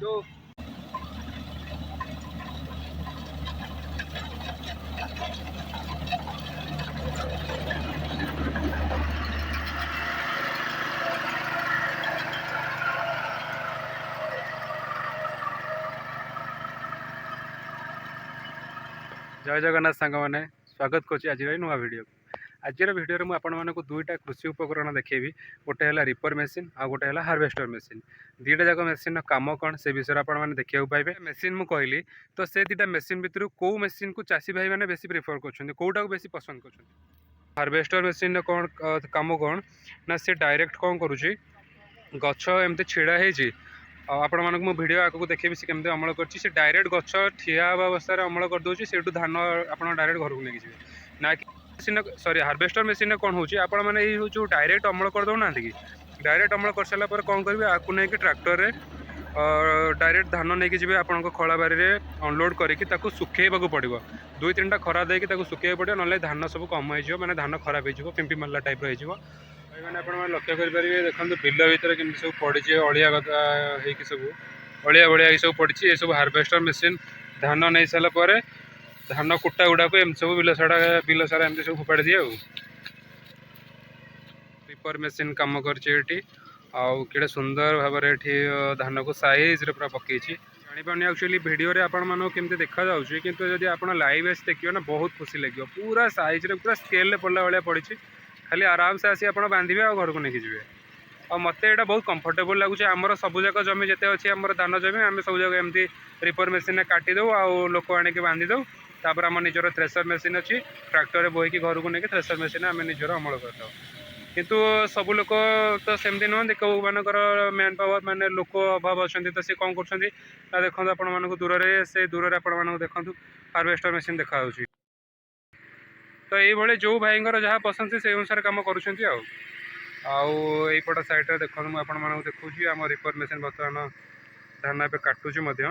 Go. ଜୟ ଜଗନ୍ନାଥ ସାଙ୍ଗମାନେ, ସ୍ୱାଗତ କରୁଛି ଆଜିର ଏଇ ନୂଆ ଭିଡ଼ିଓକୁ। ଆଜିର ଭିଡ଼ିଓରେ ମୁଁ ଆପଣମାନଙ୍କୁ ଦୁଇଟା କୃଷି ଉପକରଣ ଦେଖେଇବି। ଗୋଟେ ହେଲା ରିପର ମେସିନ୍ ଆଉ ଗୋଟେ ହେଲା ହାର୍ଭେଷ୍ଟର ମେସିନ୍। ଦୁଇଟା ଯାକ ମେସିନ୍ର କାମ କ'ଣ, ସେ ବିଷୟରେ ଆପଣମାନେ ଦେଖିବାକୁ ପାଇବେ। ମେସିନ୍ ମୁଁ କହିଲି ତ, ସେ ଦୁଇଟା ମେସିନ୍ ଭିତରୁ କେଉଁ ମେସିନ୍କୁ ଚାଷୀ ଭାଇମାନେ ବେଶୀ ପ୍ରିଫର କରୁଛନ୍ତି, କେଉଁଟାକୁ ବେଶୀ ପସନ୍ଦ କରୁଛନ୍ତି? ହାର୍ଭେଷ୍ଟର ମେସିନ୍ର କ'ଣ କାମ କ'ଣ ନା, ସେ ଡାଇରେକ୍ଟ କ'ଣ କରୁଛି, ଗଛ ଏମିତି ଛିଡ଼ା ହେଇଛି ଆଉ ଆପଣମାନଙ୍କୁ ମୁଁ ଭିଡ଼ିଓ ଆଗକୁ ଦେଖେଇବି ସେ କେମିତି ଅମଳ କରୁଛି। ସେ ଡାଇରେକ୍ଟ ଗଛ ଠିଆ ହେବା ଅବସ୍ଥାରେ ଅମଳ କରିଦେଉଛି। ସେଇଠୁ ଧାନ ଆପଣ ଡାଇରେକ୍ଟ ଘରକୁ ନେଇକି ଯିବେ। ନା କି ସରି, ହାର୍ଭେଷ୍ଟର ମେସିନ୍ରେ କ'ଣ ହେଉଛି, ଆପଣମାନେ ଏଇ ଯେଉଁ ଡାଇରେକ୍ଟ ଅମଳ କରିଦେଉନାହାନ୍ତି କି, ଡାଇରେକ୍ଟ ଅମଳ କରିସାରିଲା ପରେ କ'ଣ କରିବେ? ଆକୁ ନେଇକି ଟ୍ରାକ୍ଟରରେ ଡାଇରେକ୍ଟ ଧାନ ନେଇକି ଯିବେ ଆପଣଙ୍କ ଖଳା ବାରିରେ, ଅନଲୋଡ଼ କରିକି ତାକୁ ଶୁଖେଇବାକୁ ପଡ଼ିବ। ଦୁଇ ତିନିଟା ଖରା ଦେଇକି ତାକୁ ଶୁଖେଇବାକୁ ପଡ଼ିବ, ନହେଲେ ଧାନ ସବୁ କମ ହେଇଯିବ, ମାନେ ଧାନ ଖରାପ ହେଇଯିବ, ପିମ୍ପି ମାରିଲା ଟାଇପ୍ର ହେଇଯିବ। ଭାଇମାନେ, ଆପଣମାନେ ଲକ୍ଷ୍ୟ କରିପାରିବେ, ଦେଖନ୍ତୁ ବିଲ ଭିତରେ କେମିତି ସବୁ ପଡ଼ିଛି, ଅଳିଆ ଗଦା ହେଇକି, ସବୁ ଅଳିଆ ଭଳିଆ ହେଇକି ସବୁ ପଡ଼ିଛି। ଏସବୁ ହାର୍ଭେଷ୍ଟର ମେସିନ୍ ଧାନ ନେଇ ସାରିଲା ପରେ ଧାନ କୁଟା ଗୁଡ଼ାକୁ ଏମିତି ସବୁ ବିଲ ସାରା ଏମିତି ସବୁ ଫୋପାଡ଼ି ଦିଏ। ଆଉ ରିପର ମେସିନ୍ କାମ କରିଛି ଏଠି। ଆଉ କେଡ଼େ ସୁନ୍ଦର ଭାବରେ ଏଠି ଧାନକୁ ସାଇଜ୍ରେ ପୁରା ପକେଇଛି। ଜାଣିପାରୁନି ଆକ୍ଚୁଆଲି ଭିଡ଼ିଓରେ ଆପଣମାନଙ୍କୁ କେମିତି ଦେଖାଯାଉଛି, କିନ୍ତୁ ଯଦି ଆପଣ ଲାଇଭ୍ ଆସି ଦେଖିବେ ନା, ବହୁତ ଖୁସି ଲାଗିବ। ପୁରା ସାଇଜ୍ରେ, ପୁରା ସ୍କେଲ୍ରେ ପଡ଼ିଲା ଭଳିଆ ପଡ଼ିଛି। ଖାଲି ଆରାମସେ ଆସି ଆପଣ ବାନ୍ଧିବେ ଆଉ ଘରକୁ ନେଇକି ଯିବେ। ଆଉ ମୋତେ ଏଇଟା ବହୁତ କମ୍ଫର୍ଟେବଲ୍ ଲାଗୁଛି। ଆମର ସବୁ ଯାକ ଜମି ଯେତେ ଅଛି, ଆମର ଧାନ ଜମି, ଆମେ ସବୁ ଯାକ ଏମିତି ରିପର ମେସିନ୍ରେ କାଟିଦେଉ ଆଉ ଲୋକ ଆଣିକି ବାନ୍ଧି ଦେଉ। ତାପରେ ଆମ ନିଜର ଥ୍ରେସର ମେସିନ୍ ଅଛି, ଟ୍ରାକ୍ଟରରେ ବୋହିକି ଘରକୁ ନେଇକି ଥ୍ରେସର ମେସିନ୍ରେ ଆମେ ନିଜର ଅମଳ କରିଥାଉ। କିନ୍ତୁ ସବୁ ଲୋକ ତ ସେମିତି ନୁହନ୍ତି। କେଉଁମାନଙ୍କର ମ୍ୟାନ୍ ପାୱାର, ମାନେ ଲୋକ ଅଭାବ ଅଛନ୍ତି, ତ ସେ କ'ଣ କରୁଛନ୍ତି ନା, ଦେଖନ୍ତୁ ଆପଣମାନଙ୍କୁ ଦୂରରେ, ସେ ଦୂରରେ ଆପଣମାନଙ୍କୁ ଦେଖନ୍ତୁ ହାର୍ଭେଷ୍ଟର ମେସିନ୍ ଦେଖାଯାଉଛି। ତ ଏଇଭଳି ଯେଉଁ ଭାଇଙ୍କର ଯାହା ପସନ୍ଦ, ସେ ସେଇ ଅନୁସାରେ କାମ କରୁଛନ୍ତି। ଆଉ ଏଇପଟ ସାଇଡ଼୍ରେ ଦେଖନ୍ତୁ, ମୁଁ ଆପଣମାନଙ୍କୁ ଦେଖାଉଛି, ଆମ ରିପର ମେସିନ୍ ବର୍ତ୍ତମାନ ଧାନ ଏବେ କାଟୁଛି ମଧ୍ୟ।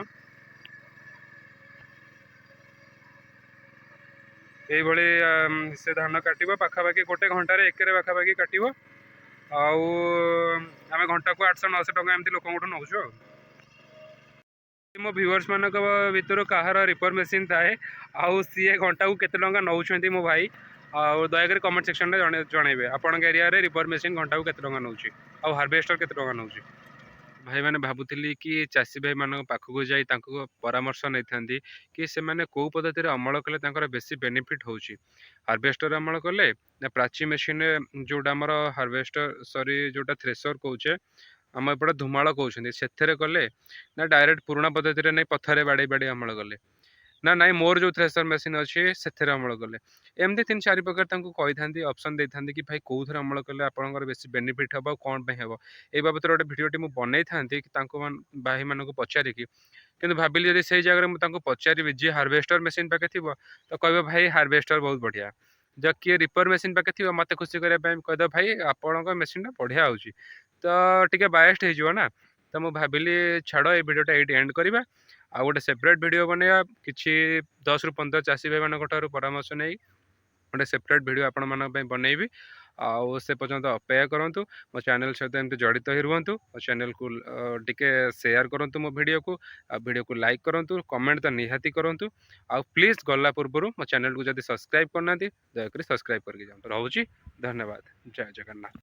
ଏଇଭଳି ସେ ଧାନ କାଟିବ, ପାଖାପାଖି ଗୋଟେ ଘଣ୍ଟାରେ ଏକରେ ପାଖାପାଖି କାଟିବ। ଆଉ ଆମେ ଘଣ୍ଟାକୁ 800-900 ଟଙ୍କା ଏମିତି ଲୋକଙ୍କଠୁ ନେଉଛୁ। ଆଉ ମୋ ଭିଉଅର୍ସ ମାନଙ୍କ ଭିତରୁ କାହାର ରିପର ମେସିନ୍ ଥାଏ ଆଉ ସିଏ ଘଣ୍ଟାକୁ କେତେ ଟଙ୍କା ନେଉଛନ୍ତି ମୋ ଭାଇ, ଆଉ ଦୟାକରି କମେଣ୍ଟ ସେକ୍ସନରେ ଜଣେଇବେ, ଆପଣଙ୍କ ଏରିଆରେ ରିପର ମେସିନ୍ ଘଣ୍ଟାକୁ କେତେ ଟଙ୍କା ନେଉଛି ଆଉ ହାର୍ଭେଷ୍ଟର କେତେ ଟଙ୍କା ନେଉଛି। ଭାଇମାନେ, ଭାବୁଥିଲି କି ଚାଷୀ ଭାଇମାନଙ୍କ ପାଖକୁ ଯାଇ ତାଙ୍କୁ ପରାମର୍ଶ ନେଇଥାନ୍ତି କି ସେମାନେ କେଉଁ ପଦ୍ଧତିରେ ଅମଳ କଲେ ତାଙ୍କର ବେଶୀ ବେନିଫିଟ୍ ହେଉଛି, ହାର୍ଭେଷ୍ଟର ଅମଳ କଲେ ନା ପ୍ରାଚୀ ମେସିନ୍ରେ, ଯେଉଁଟା ଆମର ହାର୍ଭେଷ୍ଟର, ସରି, ଯେଉଁଟା ଥ୍ରେସର କହୁଛେ, ଆମ ଏପଟେ ଧୁମାଳ କହୁଛନ୍ତି, ସେଥିରେ କଲେ ନା ଡାଇରେକ୍ଟ ପୁରୁଣା ପଦ୍ଧତିରେ ନେଇ ପଥରରେ ବାଡ଼େଇ ବାଡ଼େଇ ଅମଳ କଲେ, ନା ନାଇଁ ମୋର ଯେଉଁ ଥ୍ରେସର ମେସିନ୍ ଅଛି ସେଥିରେ ଅମଳ କଲେ। ଏମିତି ତିନି ଚାରି ପ୍ରକାର ତାଙ୍କୁ କହିଥାନ୍ତି, ଅପସନ୍ ଦେଇଥାନ୍ତି କି ଭାଇ, କେଉଁଥିରେ ଅମଳ କଲେ ଆପଣଙ୍କର ବେଶୀ ବେନିଫିଟ୍ ହେବ ଆଉ କ'ଣ ପାଇଁ ହେବ। ଏଇ ବାବଦରେ ଗୋଟେ ଭିଡ଼ିଓଟି ମୁଁ ବନେଇଥାନ୍ତି କି ତାଙ୍କୁ ଭାଇମାନଙ୍କୁ ପଚାରିକି। କିନ୍ତୁ ଭାବିଲି, ଯଦି ସେଇ ଜାଗାରେ ମୁଁ ତାଙ୍କୁ ପଚାରିବି, ଯିଏ ହାର୍ଭେଷ୍ଟର ମେସିନ୍ ପାଖେ ଥିବ ତ କହିବ, ଭାଇ, ହାର୍ଭେଷ୍ଟର ବହୁତ ବଢ଼ିଆ। ଯଦି କିଏ ରିପର ମେସିନ୍ ପାଖେ ଥିବ, ମୋତେ ଖୁସି କରିବା ପାଇଁ କହିଦେବ, ଭାଇ, ଆପଣଙ୍କ ମେସିନ୍ଟା ବଢ଼ିଆ ହେଉଛି। ତ ଟିକେ ବାୟସ୍ଡ ହେଇଯିବ ନା। ତ ମୁଁ ଭାବିଲି, ଛାଡ଼, ଏଇ ଭିଡ଼ିଓଟା ଏଇଠି ଏଣ୍ଡ କରିବା ଆଉ ଗୋଟେ ସେପାରେଟ୍ ଭିଡ଼ିଓ ବନେଇବା। କିଛି 10ରୁ 15 ଚାଷୀ ଭାଇମାନଙ୍କ ଠାରୁ ପରାମର୍ଶ ନେଇ ଗୋଟେ ସେପାରେଟ୍ ଭିଡ଼ିଓ ଆପଣମାନଙ୍କ ପାଇଁ ବନେଇବି। ଆଉ ସେ ପର୍ଯ୍ୟନ୍ତ ଅପେକ୍ଷା କରନ୍ତୁ, ମୋ ଚ୍ୟାନେଲ୍ ସହିତ ଏମିତି ଜଡ଼ିତ ହେଇ ରୁହନ୍ତୁ। ମୋ ଚ୍ୟାନେଲ୍କୁ ଟିକେ ସେୟାର କରନ୍ତୁ ମୋ ଭିଡ଼ିଓକୁ, ଆଉ ଭିଡ଼ିଓକୁ ଲାଇକ୍ କରନ୍ତୁ, କମେଣ୍ଟ ତ ନିହାତି କରନ୍ତୁ। ଆଉ ପ୍ଲିଜ୍, ଗଲା ପୂର୍ବରୁ ମୋ ଚ୍ୟାନେଲ୍କୁ ଯଦି ସବସ୍କ୍ରାଇବ୍ କରିନାହାନ୍ତି, ଦୟାକରି ସବସ୍କ୍ରାଇବ୍ କରିକି ଯାଆନ୍ତୁ। ରହୁଛି, ଧନ୍ୟବାଦ, ଜୟ ଜଗନ୍ନାଥ।